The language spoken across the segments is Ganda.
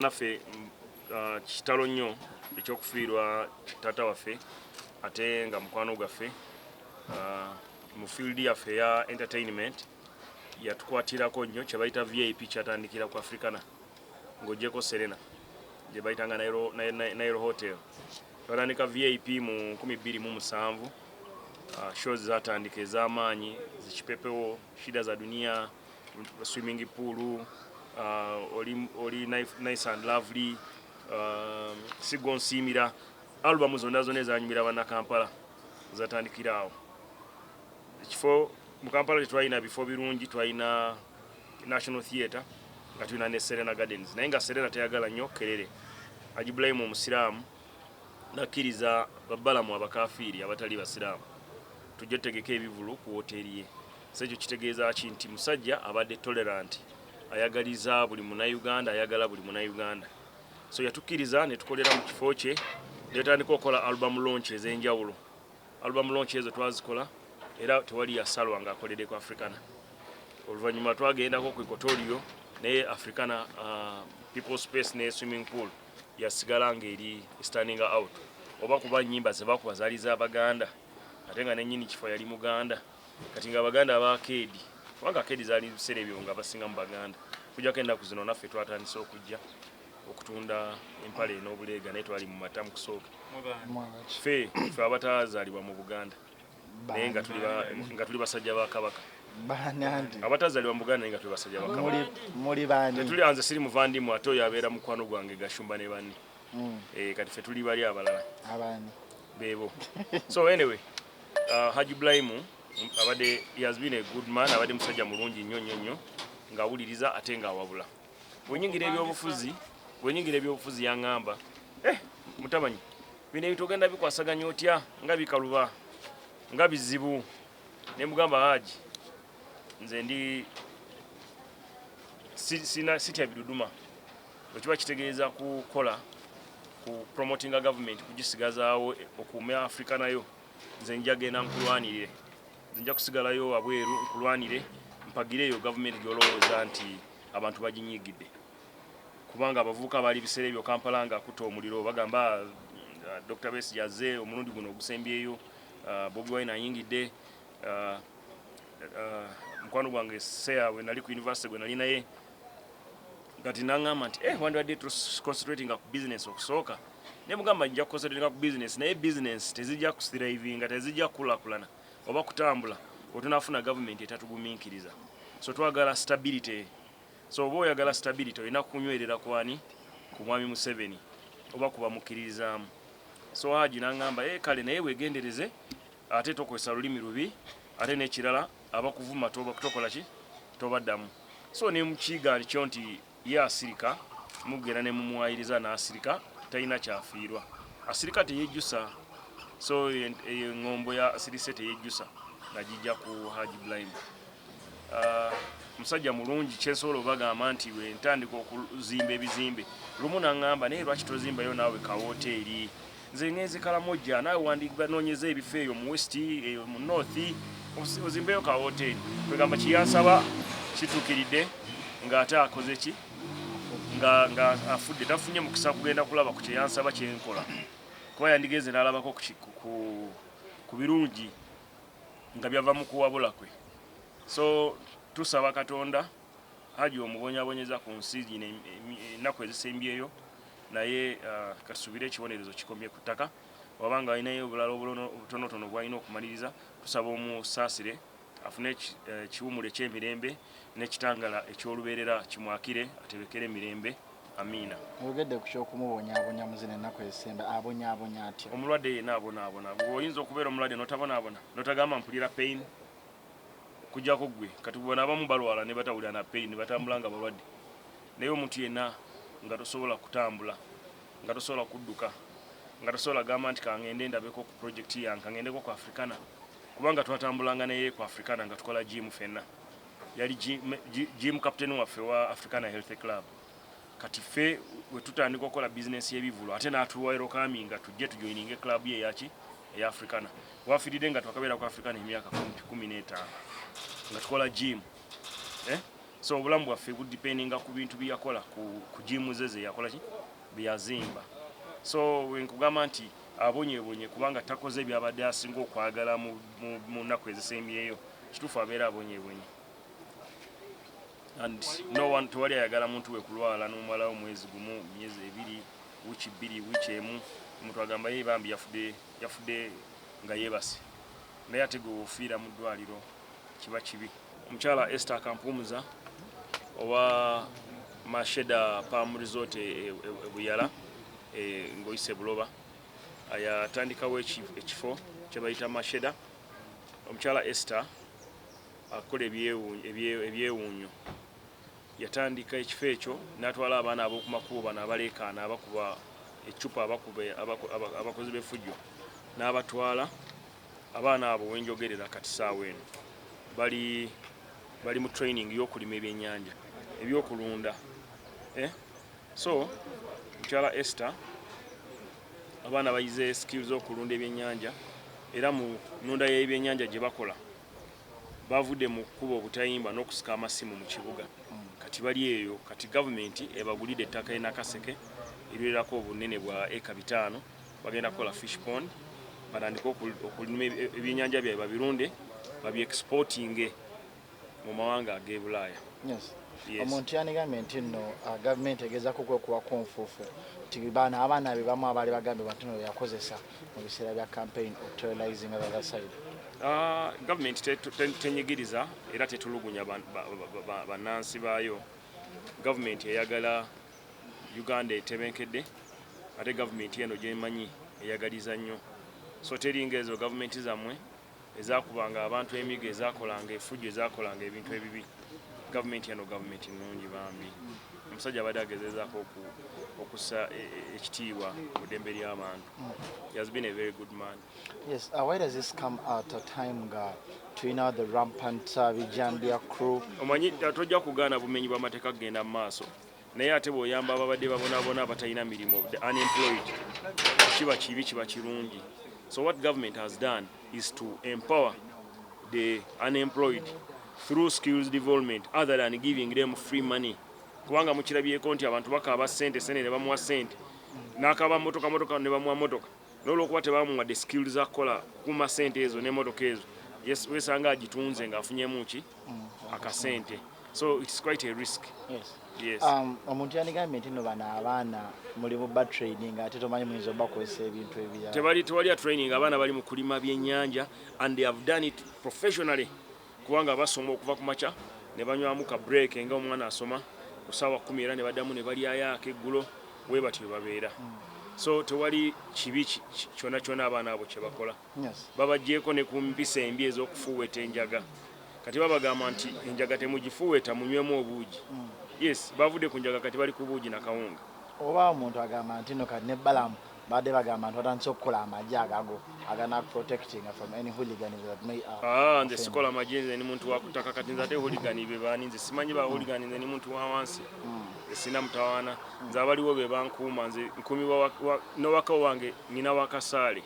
Naffe kitalo nnyo ekyokufiirwa taata waffe ate nga mukwano gwaffe mu field yaffe eya entertainment. Yatukwatirako nnyo. Kyebayita VIP kyatandikira ku Africana, ng'ogyeko Serena gye bayitanga Nile Hotel. Twatandika VIP mu 2007. Shows zatandika ez'amaanyi, zikipepewo, Shida za Dunia, Swimming Pool, oli Nice and Lovely, Sigo Nsiimira, album zonna zonna ezanyumira bannakampala zatandikira awo. Ekifo mu Kampala tetwalina bifo birungi. Twalina National Theatre nga tulina ne Serena Gardens, naye nga Serena teyagala nnyo kerere. Haji Ibrahim omusiraamu nakkiriza babalamu abakafiiri abatali basiraamu tujje tutegeke ebivulu ku woteeri ye. So ekyo kitegeeza ki? Nti musajja abadde tolerant, ayagaliza buli Munauganda, ayagala buli Munauganda. So yatukkiriza ne tukolera mu kifo kye, netandika okukola album launch ez'enjawulo. Album launch ezo twazikola era tewali yasalwa ng'akoledde ku Africana. Oluvannyuma twagendako ku Equatorio, naye Africana, People Space ne Swimming Pool yasigala ng'eri standing out, oba kuba nyimba zebakuba zaali z'Abaganda, ate nga nennyini kifo yali Muganda. Kati nga Abaganda abakeedi, kubanga keedi zaali biseera ebyo nga basinga mu Baganda, kujjako ennaku zino naffe twatandise okujja okutunda empale n'obuleega, naye twali mu mata mu kusooka. Ffe abatazaalibwa mu Buganda, naye nga tuli basajja ba Kabaka. Banandi? Abatazaalibwa mu Buganda, naye nga tuli basajja ba Kabaka. Muli bani? Tetuli. Nze siri muvandimu, ate oyo abeera mukwano gwange Gashumba ne banne. Kati ffe tuli bali abalala. Abani? Beebo. So anyway, Haji Ibrahimu abadde, he has been a good man, abadde musajja mulungi nnyo nnyo nnyo, ng'awuliriza ate ng'awabula. Bwenyingira ebyobufuzi yaŋŋamba, "Mutabanyi, bino ebintu ogenda bikwasaganya otya nga bikaluba, nga bizibu?" Ne mugamba, "Haji, nze ndi sitya biduduma. Bwe kiba kitegeeza kukola ku promotinga government, kugisigazaawo, okuume Africa nayo, nze nja genda nkulwanirire. Nze nja kusigalayo wabweru nkulwanire, mpagire eyo gavumenti gy'olowooza nti abantu baginyigidde." Kubanga abavubuka baali biseera ebyo Kampala nga akuta omuliro, bagamba, "Dr. Besigye azze omulundi guno ogusembyeyo, Bobi Wine ayingidde." Mukwano gwange seya bwe nali ku university gwe nali naye kati naŋŋamba nti, "Wandibadde concentratinga ku business okusooka." Ne mugamba, "Nja kuconcentratinga ku business, naye business tezijja kuthrivinga, tezijja kukulaakulana oba kutambula otunafuna gavumenti etatugumiikiriza. So twagala stability. So oba oyagala stability, olina kunywerera kwani? Ku Mwami Museveni oba kubamukkiririzaamu." So Haji naŋŋamba, "Kale, naye weegendereze, ate tokozesa lulimi lubi, ate n'ekirala abakuvuma tokola ki? Tobaddamu." So ne mukiga kyo nti ye asirika, mugenda ne mumuwayiriza n'asirika, talina kyafiirwa. Asirika teyejjusa. So eyo eŋŋombo ya asirise teyejjusa nagijja ku Haji Ibrahim. Musajja mulungi. Kyensobola obagamba nti bwe ntandika okuzimba ebizimbe, lumu naŋŋamba, "Naye lwaki tozimbayo naawe kawoteeri? Nze ngenze Kalamojja, naawe wandinoonyeza ebifo eyo mu west, eyo mu north, ozimbeyo kawoteeri." Kwegamba kiyansaba kituukiridde ng'ate akoze ki? Nga afudde, tafunye mukisa kugenda kulaba ku kyeyansaba kyenkola, kuba yandigenze n'alabako ku birungi nga byava mu kuwabula kwe. So tusaba Katonda Haji omubonyabonyeza ku nsi gino ennaku ezisembyeyo, naye katusuubire ekibonerezo kikomye ku ttaka. Wabanga alinayo obulala obutonotono bwalina okumaliriza, tusaba omusaasire, afune ekiwumulo eky'emirembe n'ekitangala eky'olubeerera kimwakire, atebekere emirembe. Amiina. Oyogedde ku kyokumubonyaabonya mu zino ennaku ezisemba. Abonyaabonya atya? Omulwadde yenna abonaabona. Oyinza okubeera omulwadde notabonaabona, notagamba mpulira pain, kujjako ggwe. Kati bona abamu balwala ne batawulira na pain, ne batambula nga balwadde. Naye omuntu yenna nga tosobola kutambula, nga tosobola kudduka, nga tosobola gamba nti kangende ndabeko ku project yange, kangendeko ku Africana, kubanga twatambulanga naye ku Africana nga tukola gym fenna. Yali gym captain waffe wa Africana Health Club. Kati ffe we tutandika okukola bizinesi y'ebivulu, ate n'atuwelcominga tujje tujoininge club ye eyaki, eya Africana. Wafiiridde nga twakabeera ku Africana emyaka kumpi 15 nga tukola gym, eh? So obulamu bwaffe budependinga ku bintu byeyakola, ku gym ze zeyakola ki byeyazimba. So wenkugamba nti abonyebonye kubanga takoze byabadde asinga okwagala mu nnaku ezisembyeyo, kituufu abeera abonyebonye. And no one, tewali ayagala muntu we kulwala n'omalawo mwezi gumu, myezi 2, wiiki 2, wiiki 1. Omuntu agamba ye bambi yafudde nga yeebase, naye ate gwe ofiira mu ddwaliro kiba kibi. Omukyala Esther Akampumuza owa Masheda Palm Resort e Buyala, ng'oyise Buloba, yatandikawo ekifo kye bayita Masheda. Omukyala Esther akola ebyewuunyo. Yatandika ekifo ekyo n'atwala abaana ab'oku makubo bano abaleekaana, abakuba eccupa, abakuba abakozi b'effujjo, n'abatwala. Abaana abo wenjogerera kati saawa eno bali mu training y'okulima ebyennyanja, ebyokulunda. So mukyala Esther, abaana bayize skills z'okulunda ebyennyanja, era mu nnunda y'ebyennyanja gye bakola bavudde mu kkuba obutayimba n'okusika amasimu mu kibuga. Kati bali eyo. Kati gavumenti ebagulidde ettaka e Nakaseke eriwerako obunene bwa eka 500. Bagenda kukola fish pond, batandike okulima ebyennyanja byabwe, babirunde, babyexportinge mu mawanga ag'e Bulaaya. Yes. Omuntu yandigambye nti nno gavumenti egezaako kwekuwako nfuufu nti bano abaana be bamu abaali bagambye nti nno yakozesa mu biseera bya campaign okuterrorizing the other side. Gavumenti tenyigiriza era tetulugunya bannansi baayo. Gavumenti eyagala Uganda etebenkedde, ate gavumenti eno gyemanyi eyagaliza nnyo. So teringa ezo gavumenti zammwe ezakubanga abantu emigo, ezakolanga efujjo, ezakolanga ebintu ebibi. Gavumenti eno gavumenti nnungi bambi. Omusajja abadde agezezaako okussa ekitiibwa mu ddembe ly'abantu. He has been a very good man. Yes, why does this come at a time nga tulina the rampant Bijambia crew? Omanyi tojja kugaana bumenyi bw'amateeka kugenda mu maaso, naye ate bw'oyamba ababadde babonaabona, abatalina mirimu, the unemployed, kiba kibi, kiba kirungi. So what government has done is to empower the unemployed through skills development other than giving them free money, kubanga mukirabyeko nti abantu bakaaba sente sente ne bamuwa sente, n'akaaba motoka motoka ne bamuwa motoka. N'olwokuba tebamuwadde skills zakukola kukuuma sente ezo n'emotoka ezo, yes, wesanga agitunze ng'afunyemu ki akasente. So it's quite a risk. Yes. Omuntu yandigambye nti nno bano abaana muli mu ba training, ate tomanyi muyinza obakozesa ebintu ebirala. Tewali a training. Abaana bali mu kulima byennyanja and they have done it professionally, kubanga basoma okuva ku makya ne banywamu ka break nga omwana asoma ku ssaawa 10, era ne baddamu ne balyayo akeggulo. We batyo babeera. So tewali kibi kyonna kyonna abaana abo kye bakola. Babaggyeko ne ku mpisa embi ez'okufuuweeta enjaga. Kati babagamba nti enjaga temugifuuweeta, munywemu obuugi. Yes, bavudde ku njaga, kati bali ku buugi na kawunga. Oba omuntu agamba nti no kati ne Balamu badde bagamba nti watandise okukola amagye agago agana protecting from any hooliganism that may Ah, nze offend. sikola magye, nze ni muntu wa kutaka. Kati nze ate hooligan be baani? Nze simanyi ba hooligan, nze ni muntu wa wansi. Nze sina mutawaana, nze abaliwo be bankuuma. Nze nkuumibwa nowaka wange nina wakasaale,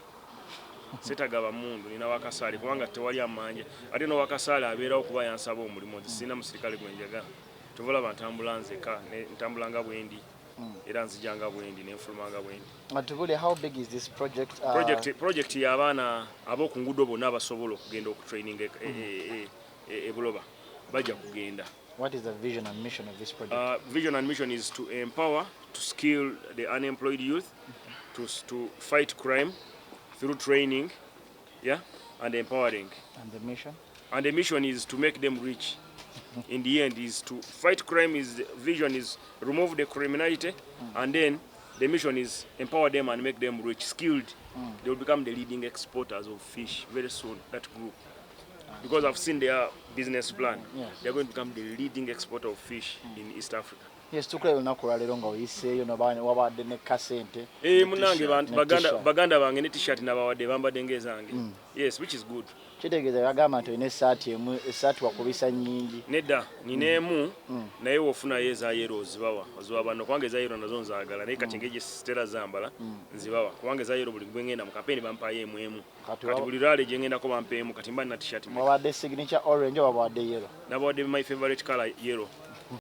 setagaba mundu, nina wakasaale kubanga tewali amanja, ate nowakasaale abeerawo kuba yansaba omulimu. Nze sirina musirikale gwe njagala. Tovalaba ntambula nzeka, ntambula nga bwendi, era nzija nga bwendi, nenfuluma nga bwendi. Tubule, how big is this project? Project y'abaana ab'oku nguudo bonna abasobola okugenda okutraining e Buloba bajja kugenda. What is the vision and mission of this project? Vision and mission is to empower, to skill the unemployed youth, to fight crime through training, yeah, and empowering. And the mission? And the mission is to make them rich. In the end, is to fight crime. Is the vision is remove the criminality, and then the mission is empower them and make them rich, skilled. They will become the leading exporters of fish very soon. That group, because I've seen their business plan. They are going to become the leading exporter of fish in East Africa. Yes, tukulaba olunaku olwaleero nga oyiseeyo wabadde ne kasente. Eh, munange Ne baganda, t-shirt. Baganda bange ne t-shirt nabawadde, bambadde ng'ezange. Yes, which is good. Kitegeeza bagamba nti olina essaati emu, essaati wakubisa nnyingi. Nedda, nina emu, naye wofunayo eza yellow ozibawa, oziwa banno, kubanga eza yellow nazo nzaagala, naye kati engeri gyesitera zambala nzibawa, kubanga eza yellow buli bwengenda mu kampeni bampayo emu emu. Kati Kati buli rally gyengendako bampa emu. Kati mba nina t-shirt mmeka? Wabawadde signature orange oba wabawadde yellow? Nabawadde my favorite color, yellow.